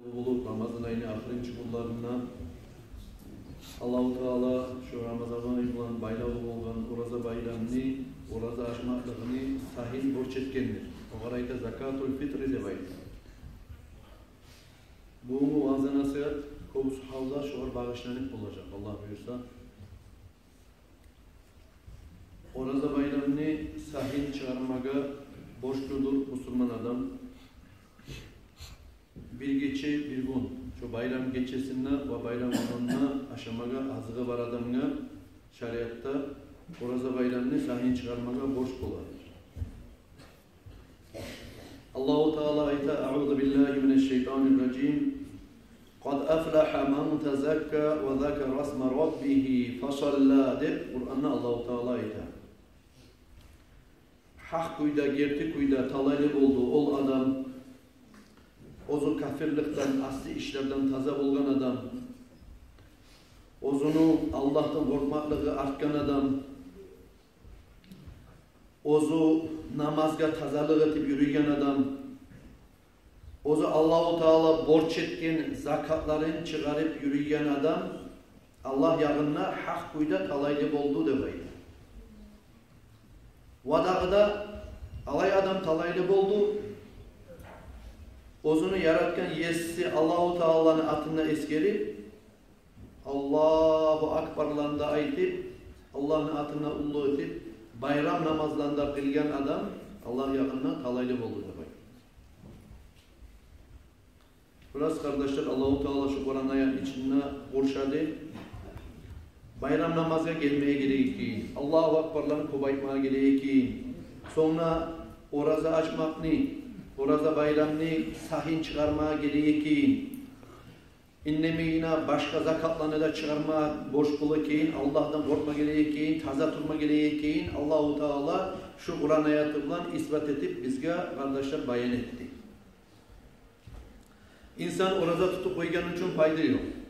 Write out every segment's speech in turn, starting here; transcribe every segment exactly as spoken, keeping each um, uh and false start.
Болуп, Рамазан айны ахырынчы гюнлеринде Аллагьу Таала шо Рамазан ай булан байлавлу болгъан Ораза байрамны, ораза ачмакълыкъны сагьын борч этгендир. Огъар айта закатул фитри деп айта. Бугюнгю ваъза-насигьат кёбюсю гьалда шогъар багъышланып болажакъ, Аллагь буюрса. Ораза байрамны сагьын чыгъармагъа борчлудур мусулман адам. Бир гече, бир гюн, шо байрам гечесинде ва байрам гюнюнде ашамагъа азыгъы бар адамгъа шариатда Ораза байрамны сагьын чыгъармагъа борч бола. Аллагьу Таала айта: «Аъузу биллагьи минаш-шайтанир-ражим. Къад афлагьа ман тазакка ва закарасма раббигьи фасалла», — деп Къуранда Аллагьу Таала айта. Гьакъ кюйде, герти кюйде талайлы болду ол адам, оьзю капирликден, асси ишлерден таза болгъан адам, оьзюню Аллагьдан къоркъмакълыгъы артгъан адам, оьзю намазгъа тазалыкъ этип юрюйген адам, оьзю Аллагьу Таала борч этген закатларын чыгъарып юрюйген адам Аллагь ягъында гьакъ кюйде талайлы болду деп айта. Ва дагъы да алай адам талайлы болду, оьзюню яратгъан Еси Аллагьу Тааланы атын да эсгерип, Аллагьу акбарланы да айтып, Аллагьны атын да уллу этип, байрам намазланы да къылгъан адам Аллагь ягъында талайлы болду деп айта. Бираз, къардашлар, Аллагьу Таала шо Къуран аятны ичинде къуршады. Байрам намазгъа гелмеге герек экен, Аллагьу акбарланы кёп айтмагъа герек экен. Сонг да ораза ачмакъны, ораза байрамны сагьын чыгъармагъа герек экен. Индемегине башгъа закатланы да чыгъарма борч бола экен, Аллагьдан къоркъма герек экен, таза турма герек экен. Аллагьу Таала шо Къуран аяты булан исбат этип бизге, къардашлар, баян этди. Инсан ораза тутуп къойгъан учун пайда ёкъ.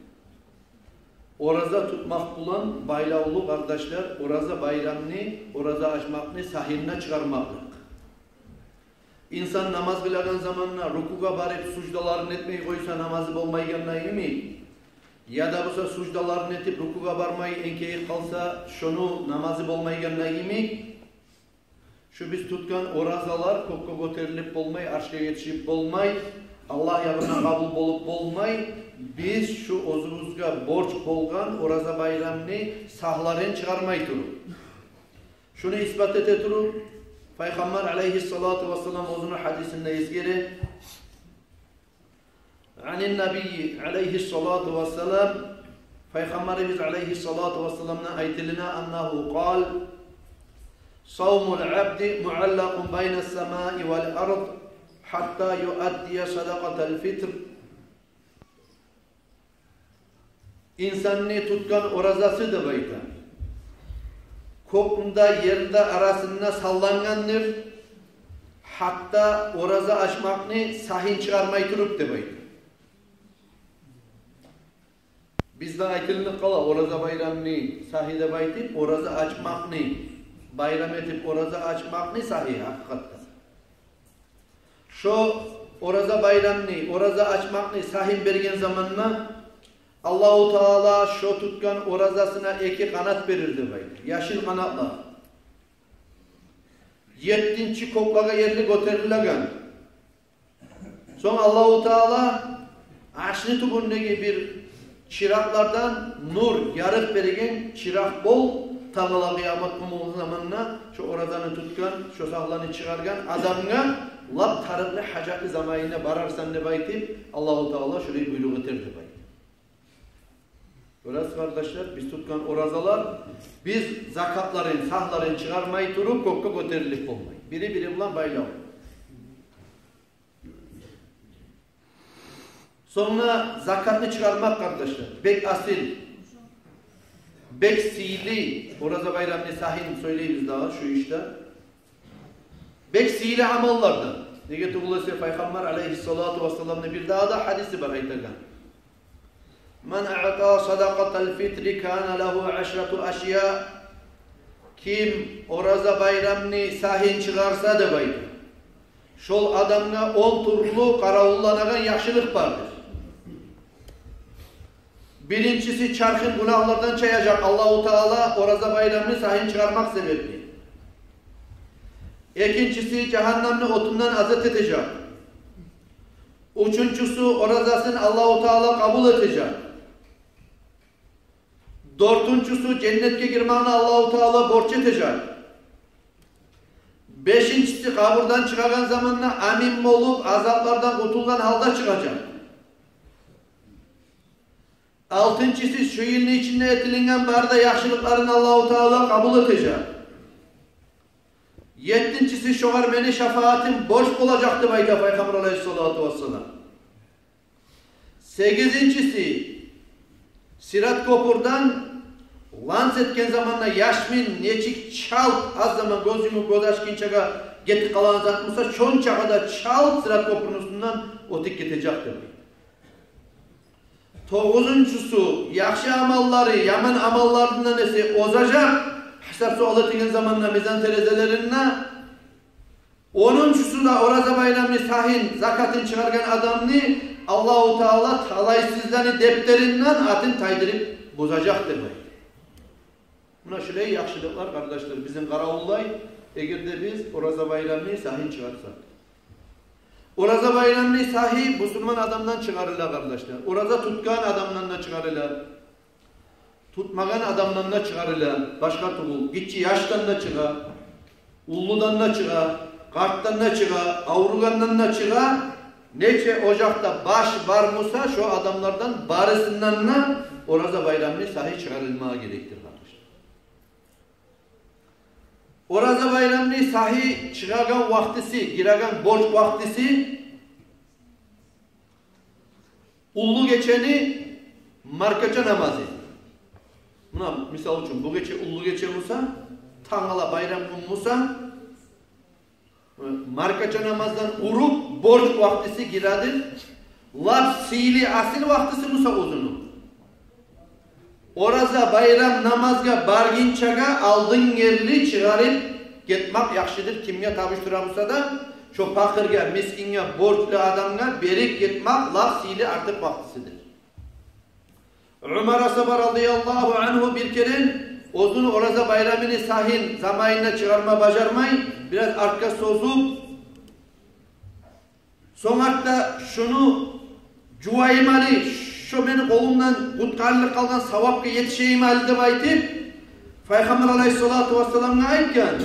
Ораза тутмакъ булан байлавлу, къардашлар, ораза байрамны, ораза ачмакъны сагьын чыгъармакълыкъ. Инсан намаз къылагъан заманда рукугъа барып суждаларын этмей къойса, намазы болмайгъанда йимик, яда буса суждаларын этип рукугъа бармай энкейип къалса, шону намазы болмайгъанда йимик, шо биз тутгъан оразалар кёкге гётерилип болмай, аршгъа етишип болмай, Аллагь ягъына къабул болуп болмай, биз шо оьзюбюзге борч болгъан ораза байрамны сагьларын чыгъармай туруп. Шуну исбат эте туруп, Пайхаммар алейгьиссалату вассалам оьзюню гьадисинде эсгере. Анин-набийи алейгьиссалату вассалам, Пайхаммарыбыз алейгьиссалату вассаламдан айтылына, аннагьу къал: «Савмул абди муаллакъун байнас-самаи вал ард, гьатта юаддия садакъатал фитр». Инсанны тутгъан оразасы, деп айта, кёкню де, ерни де арасында саллангъандыр, гьатта ораза ачмакъны сагьын чыгъармай туруп, деп айта. Бизде айтылынып къала ораза байрамны сагьы деп айтып, ораза ачмакъны байрам этип, ораза ачмакъны сагьы гьакъыкъатда. Шо ораза байрамны, ораза ачмакъны сагьын берген заманда Аллагьу Таала шо тутгъан оразасына эки къанат берир деп айта. Яшыл къанатлар. Еттинчи кёклеге ерли гётерилеген. Сонг Аллагьу Таала аршны тюбюндеги бир чыракълардан нюр, ярыкъ берген чыракъ бол, тангала къыямат гюн болгъан заманда шо оразаны тутгъан, шо сагьланы чыгъаргъан адамгъа, лап тарыкълы, гьажатлы заманына барарсан деп айтып, Аллагьу Таала шолай буйрукъ этер деп айта. Гёресиз, къардашлар, биз тутгъан оразалар, биз закатларын, сагьларын чыгъармай туруп, кёкге гётерилип болмай. Бири-бири булан байлавлу. Сонг да закатны чыгъармакъ, къардашлар, бек асил, бек сыйлы, ораза байрамны сагьын сёйлейбиз дагъы шу ишде. Бек сыйлы амаллардан. Неге тюгюл эсе, Пайхаммар алейгьиссалату вассаламны бир дагъы да гьадиси бар айтагъан: «Ман аъта садакъатал фитри кана лагьу ашрату ашъя». Ким ораза байрамны сагьын чыгъарса, деп айта, шол адамгъа он тюрлю къаравулланагъан яхшылыкъ бардыр. Биринчиси чархын гюнагьлардан чаяжакъ Аллагьу Таала ораза байрамны сагьын чыгъармакъ себепли. Экинчиси жагьаннемни отундан азат этежек. Уьчюнчюсю оразасын Аллагьу Таала къабул этежек. Дёртюнчюсю женнетге гирмекни Аллагьу Таала борч этежек. Бешинчиси къабурдан чыгъагъан заманда амин болуп, азаплардан къутулгъан гьалда чыгъажакъ. Алтынчысы, шу йылны ичинде этилинген бары да яхшылыкъларын Аллагьу Таала къабул этежек. Еттинчиси, шогъар мени шафаатым борч болажакъ деп айта Пайхаммар алайгьиссалату вассалам. Сегизинчиси, Сират кёпюрден ланс этген заманда яшмин нечик чалт, аз заман гёз юмуп, гёз ачгъынчагъа гетип къалагъан зат буса, шончагъа да чалт Сират кёпюрню уьстюнден оьтюп гетежек деп айта. Тогъузунчусу, яхшы амаллары яман амалларындан эсе озажакъ, гьисап-суал этеген заманда мизан терезелеринде. Онунчусу да ораза байрамны сагьын, закатын чыгъаргъан адамны Аллагьу Таала талайсызланы дефтеринден атын тайдырып бозажакъ деп айта. Муна шулай яхшылыкълар, къардашлар, бизин къаравуллай, эгер де биз ораза байрамны сагьын чыгъарсакъ. Ораза байрамны сагьы бусурман адамдан чыгъарыла, къардашлар. Ораза тутгъан адамдан да чыгъарыла. Тутмагъан адамдан да чыгъарыла, башгъа тюгюл. Гиччи яшдан да чыгъа, уллудан да чыгъа, къартдан да чыгъа, авругъандан да чыгъа. Нече ожакъда баш бар буса, шо адамлардан барысындан да ораза байрамны сагьы чыгъарылмагъа герекдир, къардашлар. Ораза байрамны сагьы чыгъагъан вакътиси, гиреген борч вакътиси уллу гечени маркача намазы. Муна, мисал учун, бу гече уллу гече буса, тангала байрам гюн буса, маркача намаздан уруп борч вакътиси гиреди. Лап сыйлы асил вакътиси буса оьзюню, ораза байрам намазгъа баргъынчагъа алдын ерли чыгъарып гетмек яхшыдыр. Кимге табушдура буса да, шо пакъыргъа, мискинге, борчлу адамгъа берип гетмек лап сыйлы, артыкъ вакътисидир. Умар асгьаба радияллагьу ангьу бир керен оьзюню ораза байрамыны сагьын заманында чыгъарма бажармай, бираз артгъа созуп, сонг артда шуну жувайым гьали, шо мени къолумдан къутгъарылып къалгъан савапгъа етишейим гьали деп айтып, Пайхаммар алайгьиссалату вассаламгъа айтгъан.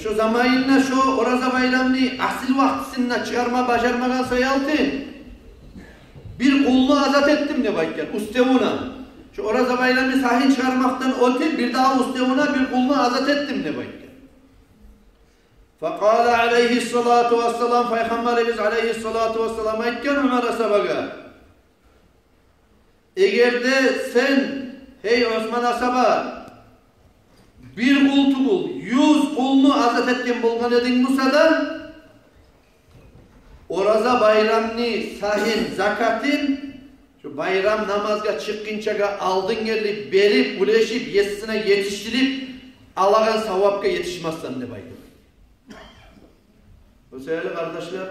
Шо заманында шо ораза байрамны асил вакътисинде чыгъарма бажармагъан саялы, бир къулну азат этдим деп айтгъан, уьстевюне. Шо ораза байрамны сагьын чыгъармакъдан оьтюп, бирдагъы уьстевюне бир къулну азат этдим деп айтгъан. Факъала алайгьиссалату вассалам, Пайхаммарыбыз алайгьиссалату вассалам айтгъан Умар асгьабагъа: «Эгер де сен, гьей Осман асгьаба, бир къул тюгюл, юз къулну азат этген болгъан эдинг буса да, ораза байрамны сагьын, закатын шо байрам намазгъа чыкъгъынчагъа алдын ерли берип, уьлешип, есисине етишдирип алагъан савапгъа етишмессен», — деп айтды. О саялы, къардашлар,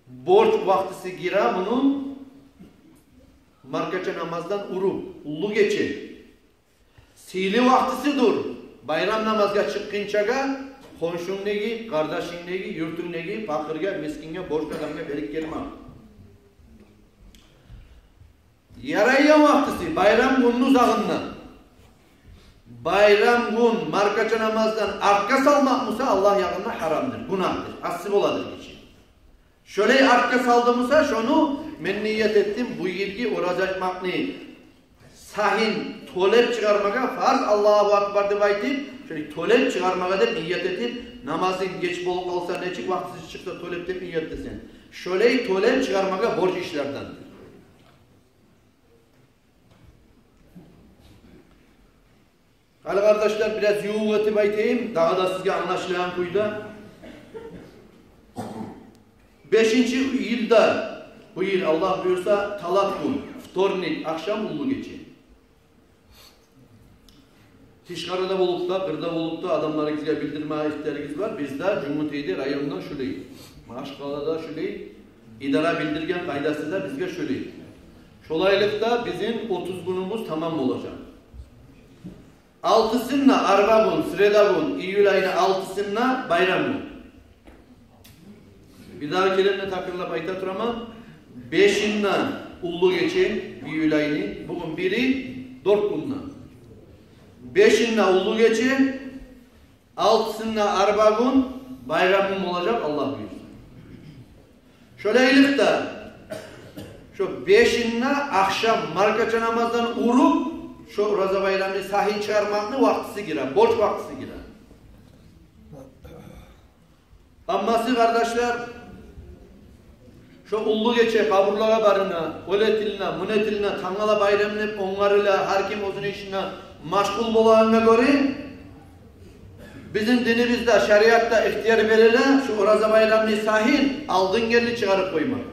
борч вакътиси гире муну маркача намаздан уруп, уллу гече. Сыйлы вакътисидир. Байрам намазгъа чыкъгъынчагъа хоншунгдагъы, къардашынгдагъы, юртунгдагъы пакъыргъа, мискинге, борчлу адамгъа берип гелме. Ярайгъан вакътиси байрам гюнню узагъында. Байрам гюн маркача намаздан артгъа салмакъ буса, Аллагь ягъында гьарамдыр, гюнагьдыр, асси боладыр гиши. Шолай артгъа салды буса, шону мен ният этдим бу йылгъы ораза ачмакъны сагьын тёлеп чыгъармагъа, фарз, Аллагьу акбар деп айтып, шолай тёлеп чыгъармагъа деп ният этип, намазынг геч болуп къалса, нечик вакътиси чыкъса тёлеп деп ният этесен, шолай тёлеп чыгъармагъа борч ишлерден. Гьали, къардашлар, бираз ювукъ этип айтайым, дагъы да сизге англашылагъан кюйде. Бешинчи йылда, бу йыл, Аллагь буюрса, талат гюн, вторник, ахшам уллу гече. Тышгъарыда болуп да, къырда болуп да адамларыгъызгъа билдирме ихтиярыгъыз бар. Бизде Жумутейде, районда шулай. Машкъалада шулай. Идара билдирген къайдасы да бизге шулай. Шолайлыкъда бизин отуз гюнюбюз тамам болажакъ. Алтысында, арбагюн, среда гюн, июль айны алтысында байрам гюн. Бир дагъы керен де такрарлап айта тураман. Бешинде уллу гече, июль айны, бугюн бири, дёрт гюнде. Бешинде уллу гече, алтысында арбагюн, байрам гюн болажакъ, Аллагь буюрса. Шолайлыкъда, шо бешинде ахшам маркача намаздан уруп, шо ораза байрамны сагьын чыгъармакъны вакътиси гире, борч вакътиси гире. Аммасы, къардашлар, шо уллу гече къабурлагъа барына, олай этилине, мундай этилине, тангала байрам деп онгарыла, гьар ким оьзюню ишине машгъул болагъангъа гёре, бизин динибизде, шариатда ихтияр бериле шо ораза байрамны сагьын алдын гелди чыгъарып къоймагъа.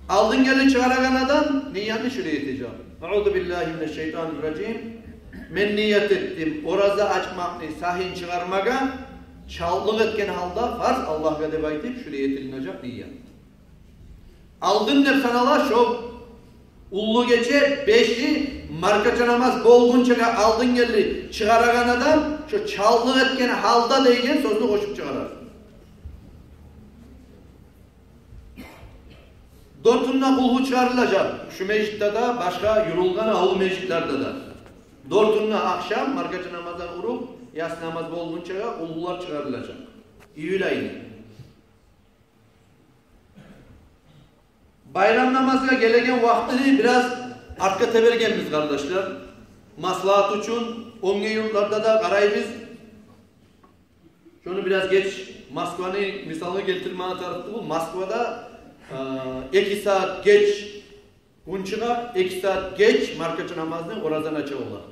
Алдын гелди чыгъарагъан адам ниятны шулай этежек: «Аузу биллагьи минаш шайтанир ражим. Мен ният этдим ораза ачмакъны сагьын чыгъармагъа, чалтлыкъ этген гьалда, фарз Аллагьгъа», — деп айтып, шулай этилинежек ният. Алдын деп санала шо уллу гече беши маркача намаз болгъунчагъа алдын гелди чыгъарагъан адам, шо «чалтлыкъ этген гьалда» деген сёзню къошуп чыгъарар. Дёртюнде къулгьу чыгъарылажакъ. Шу межитде де, башгъа юрюлген авул межитлерде де. Дёртюнде ахшам маркача намаздан уруп, яссы намаз болгъунчагъа къулгьулар чыгъарылажакъ. Июль айны. Байрам намазгъа гелеген вакътини бираз артгъа тебергенбиз, къардашлар. Маслагьат учун, оьнге юртларда да къарайбыз. Шону бираз геч, Москваны мисалгъа гелтирмеге тарыкъ тюгюл. Москвада, э, эки сагьат геч гюн чыгъа, эки сагьат геч маркача намазны, оразаны ача олар.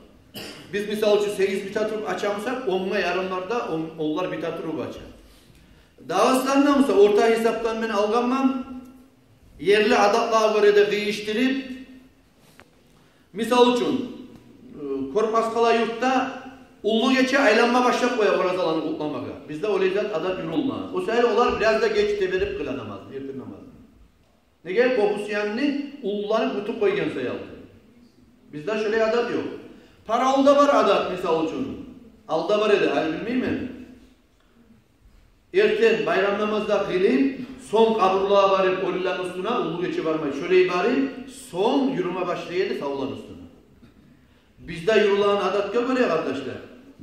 Биз, мисал учун, сегиз бите туруп ача бусакъ, онгъа ярымларда он-, олар бите туруп ача. Дагъыстанда буса, орта гьисапдан мен алгъанман, ерли адатлагъа гёре де къыйышдырып, мисал учун, э, Кёкмас къала юртда уллу гече айланма башлап къоя оразаланы къутламагъа. Бизде олай зат, адат юрюлмеген. О саялы олар бираз да геч теберип къыла намазны, эртен намазны. Неге? Кёбюсю янны уллуланы кютюп къойгъан саялы. Бизде шолай адат ёкъ. Паравулда бар адат, мисал учун. Алда бар эди, гьали билмеймен. Эртен байрам намаз да къылып, сонг къабурлагъа барып, оьлюлени уьстюне, уллу гече бармай, шолай барып, сонг юрюме башлай эди савланы уьстюне. Бизде юрюлеген адатгъа гёре, къардашлар,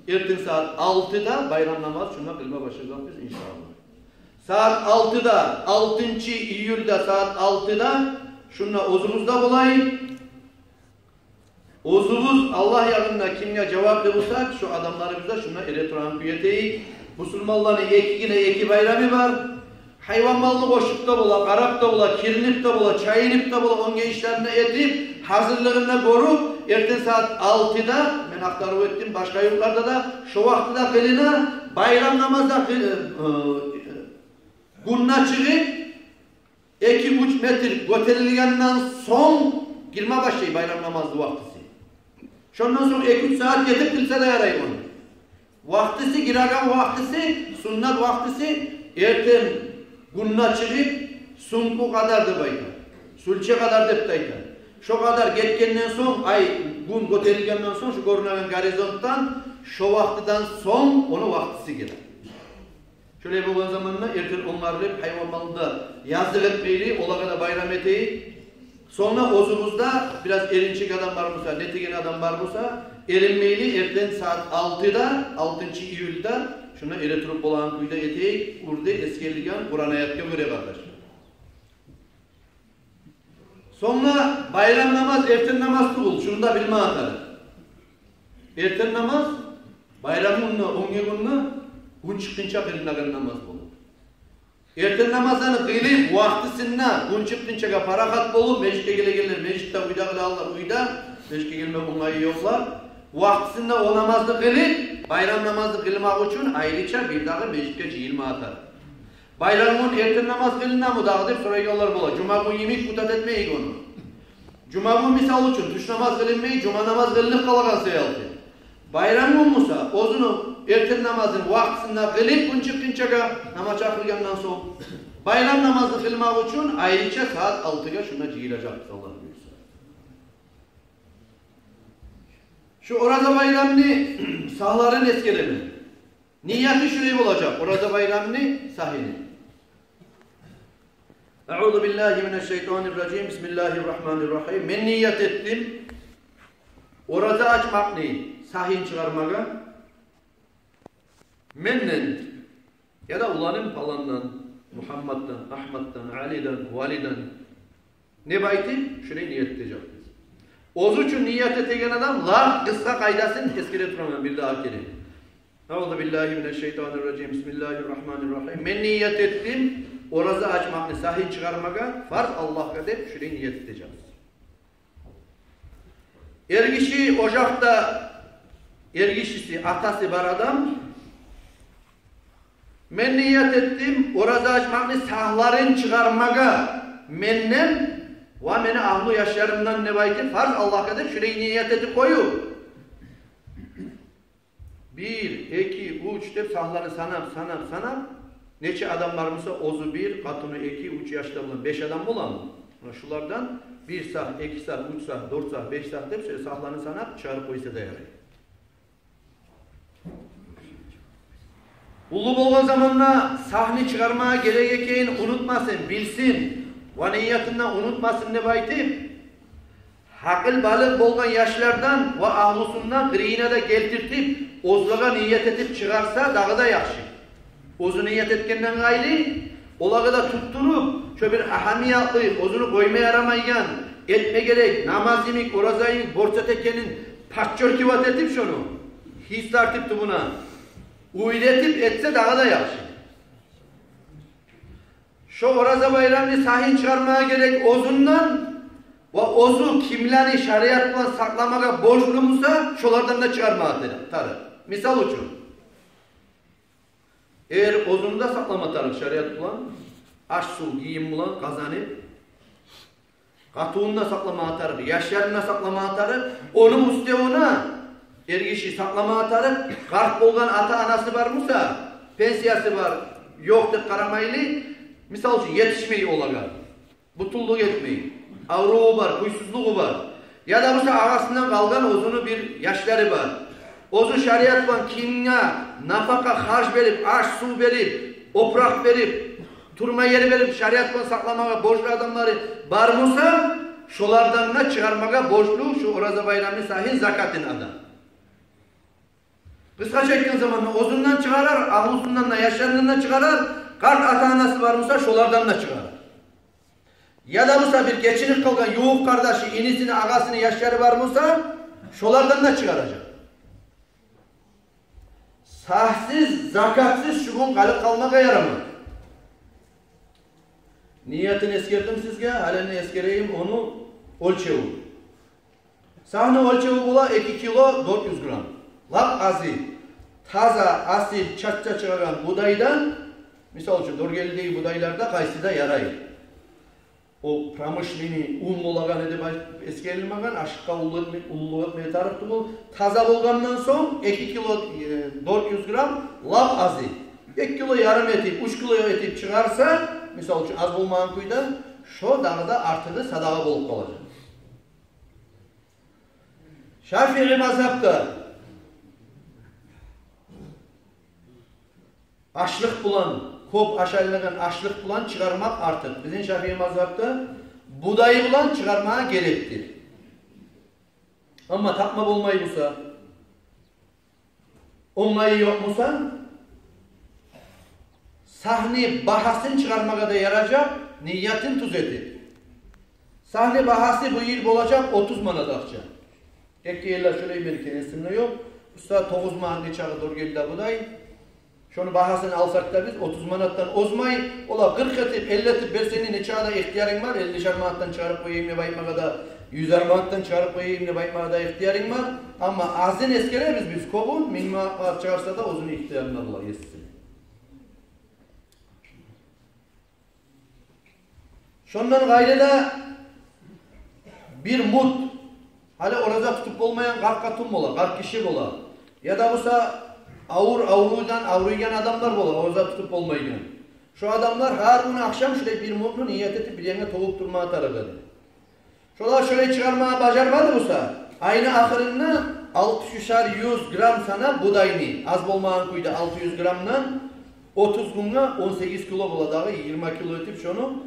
эртен сагьат алтыда байрам намаз шунда къылма башлажакъбыз, иншааллагь. Сагьат алтыда, алтынчы июлда сагьат алтыда шунда оьзюбюз де болайыкъ. Оьзюбюз Аллагь ягъында кимге жаваплы бусакъ, шо адамларыбыз да шунда эретурагъан кюй этейик. Бусурманланы эки гине эки байрамы бар. Гьайван малны къошуп да бола, къарап да бола, киринип де бола, чайынып да бола, оьнге ишлерин этип, гьазирлигин де гёрюп, эртен сагьат алтыда, мен ахтарыв этдим, башгъа юртларда да шо вакътиде къылына, байрам намаз да къыл-, э, гюн де чыгъып, эки-уьч метр гётерилгенден сонг гирме башлай байрам намазны вакътиси. Шондан сонг эки-уьч сагьат гетип къылса да ярай ону. Вакътиси, гиреген вакътиси, суннат вакътиси, эртен гюн де чыгъып, сункъу къадар деп айта, сюлче къадар деп де айта. Шо къадар гетгенден сонг, ай, гюн гётерилгенден сонг, шо гёрюнеген горизонтдан, шо вакътиден сонг ону вакътиси геле. Шолай болгъан заманда эртен онгарылып, гьайван малны да языкъ этмейли, олагъа да байрам этейик. Сонг да оьзюбюзде бираз эринчек адам бар буса, нетеген адам бар буса, эринмейли, эртен сагьат алтыда, алтынчы июлда, шунда эретуруп болагъан кюйде этейик, урда эсгерилген Къуран аятгъа гёре, къардашлар. Сонг да байрам намаз эртен намаз тюгюл, шуну да билме тарыкъ. Эртен намаз байрам гюнде, оьнге гюнде, гюн чыкъгъынча къылынагъан намаз болуп. Эртен намазланы къылып вакътисинде, гюн чыкъгъынчагъа парахат болуп, межитге гелегенлер межитде, уьйде къылагъанлар уьйде, межитге гелме онгайы ёкълар. Вакътисинде о намазны къылып, байрам намазны къылмакъ учун айрыча бир дагъы межитге жыйылма тарыкъ. Байрам гюн эртен намаз къылынамы дагъы деп сорайгъанлар бола. Жума гюн йимик путать этмейик ону. Жума гюн, мисал учун, тюш намаз къылынмай, жума намаз къылынып къалагъан саялы. Байрам гюн буса, оьзюню эртен намазын вакътисинде къылып, гюн чыкъгъынчагъа, намаз чакъыргъандан сонг, Байрам намазны къылмакъ учун айрыча сагьат алтыгъа шунда жыйылажакъбыз, Аллагь буюрса. Шу ораза байрамны сагьларын эсгеремен. Нияты шулай болажакъ ораза байрамны сагьыны. Аузу биллагьи минаш-шайтанир-ражим. Бисмиллагьир-рагьманир-рагьим. Мен ният этдим ораза ачмакъны сагьын чыгъармагъа менден, яда уланым паландан, Мугьаммаддан, Агьматдан, Алиден, Валиден. Не байтып, шулай ният этежекбиз. Оьзю учун ният этеген адам лап къысгъа къайдасын эсгере тураман бир дагъы керен. Аузу биллагьи минаш-шайтанир-ражим. Бисмиллагьир-рагьманир-рагьим. Мен ният этдим ораза ачмакъны сагьын чыгъармагъа, фарз Аллагьгъа деп шулай ният этежекбиз. Эргиши ожакъда, эргишиси, атасы бар адам: «Мен ният этдим ораза ачмакъны сагьларын чыгъармагъа менден ва мени агьлю яшларымдан», — деп айтып, фарз Аллагьгъа деп шулай ният этип къоюп, бир, эки, уьч деп сагьларын санап, санап, санап, нече адам бар буса, оьзю бир, къатыны эки, уьч, яшлар булан беш адам боламы? Муна шулардан бир сагь, эки сагь, уьч сагь, дёрт сагь, беш сагь деп шо сагьларын санап чыгъарып къойса да ярай. Уллу болгъан заманда сагьны чыгъармагъа герек экенин унутмасын, билсин ва ниятында унутмасын деп айтып, гьакъылбалыкъ болгъан яшлардан ва агьлюсюнден къырыйына да гелтиртип, оьзлеге ният этип чыгъарса, дагъы да яхшы. Оьзю ният этгенден къайры, олагъа да туттуруп, шо бир агьамиятлы, оьзюню къойма ярамайгъан, этме герек, намаз йимик, ораза йимик борч зат экенин подчёркивать этип шону, гьис тартып тюбюне, уьйретип этсе, дагъы да яхшы. Шо ораза байрамны сагьын чыгъармагъа герек оьзюнден ва оьзю кимлени шариат булан сакъламагъа борчлу буса, шолардан да чыгъармагъа тар-, тарыкъ. Мисал учун, эр оьзюн де сакълама тарыкъ шариат булан, аш-сув, гийим булан къазанып, къатынын да сакъламагъа тарыкъ, яшларын да сакъламагъа тарыкъ, ону уьстевюне эргиши сакъламагъа тарыкъ, къарт болгъан ата-анасы бар буса, пенсиясы бар, ёкъ деп къарамайлы, мисал учун, етишмей олагъа, бютюнлюк этмей, авруву бар, гюйсюзлюгю бар, яда буса агъасындан къалгъан оьзюню бир яшлары бар. Оьзю шариат булан кимге нафакъа, харж берип, аш-сув берип, опуракъ берип, турма ер берип, шариат булан сакъламагъа борчлу адамлары бар буса, шолардан да чыгъармагъа борчлу шу ораза байрамны сагьын, закатын адам. Къысгъача айтгъан заманда, оьзюнден чыгъарар, агьлюсюнден де, яшларындан да чыгъарар, къарт ата-анасы бар буса, шолардан да чыгъарар. Яда буса бир гечинип къалгъан ювукъ къардашы, инисини, агъасыны яшлары бар буса, шолардан да чыгъаражакъ. Сагьсыз, закатсыз шу гюн къалып къалмагъа ярамай. Ниятын эсгердим сизге, гьали эсгерейим ону оьлчевюн. Сагьны оьлчеви бола эки кило дёрт юз грамм. Лап азы, таза, асил, чача чыгъагъан будайдан, мисал учун, Доргелидеги будайларда къайсы да ярай. О промышленный ун болагъаны деп айтып эсгерилмеген, ашыкъгъа уллу этме-, уллу этме тарыкъ тюгюл. Таза болгъандан сонг эки кило, э, дёрт юз грамм, лап азы, эки кило ярым этип, уьч кило этип чыгъарса, мисал учун, аз болмагъан кюйде, шо дагъы да артыгъы садагъа болуп къалажакъ. Шафии мазгьабда ашлыкъ булан, кёп ашайлагъан ашлыкъ булан чыгъармакъ артыкъ. Бизин Шафии мазгьабда будай булан чыгъармагъа герекдир. Амма тапма болмай буса, онгайы ёкъ буса, сагьны багьасын чыгъармагъа да яражакъ, ниятын тюзетип. Сагьны багьасы бу йыл болажакъ отуз манат акъча. Экки йылда шолай мени эсимде ёкъ. Буса тогъуз манат нечакъы Доргелиде будай. Шону багьасын алсакъ да биз, отуз манатдан озмай, ола къыркъ этип, элли этип берсенг, нечакъы да ихтиярынг бар. Эллишер манатдан чыгъарып къояйым деп айтмагъа да, юзер манатдан чыгъарып къояйым деп айтмагъа да ихтиярынг бар. Амма азын эсгеребиз биз, кёбюн минг манат чыгъарса да, оьзюню ихтиярында бола, есисини. Шондан къайры да бир мут, гьали ораза тутуп болмайгъан къарт къатын бола, къарт гиши бола, яда буса авур аврувдан авруйгъан адамлар бола, ораза тутуп болмайгъан. Шо адамлар гьар гюн ахшам шулай бир мутну ният этип, бир янгъа тёгюп турма тарыкъ эди. Шолар шолай чыгъарма бажармады буса, айны ахырында алты юз грамм санап будайны, аз болмагъан кюйде алты юз граммдан отуз гюнге он сегиз кило бола дагъы, йигирма кило этип шону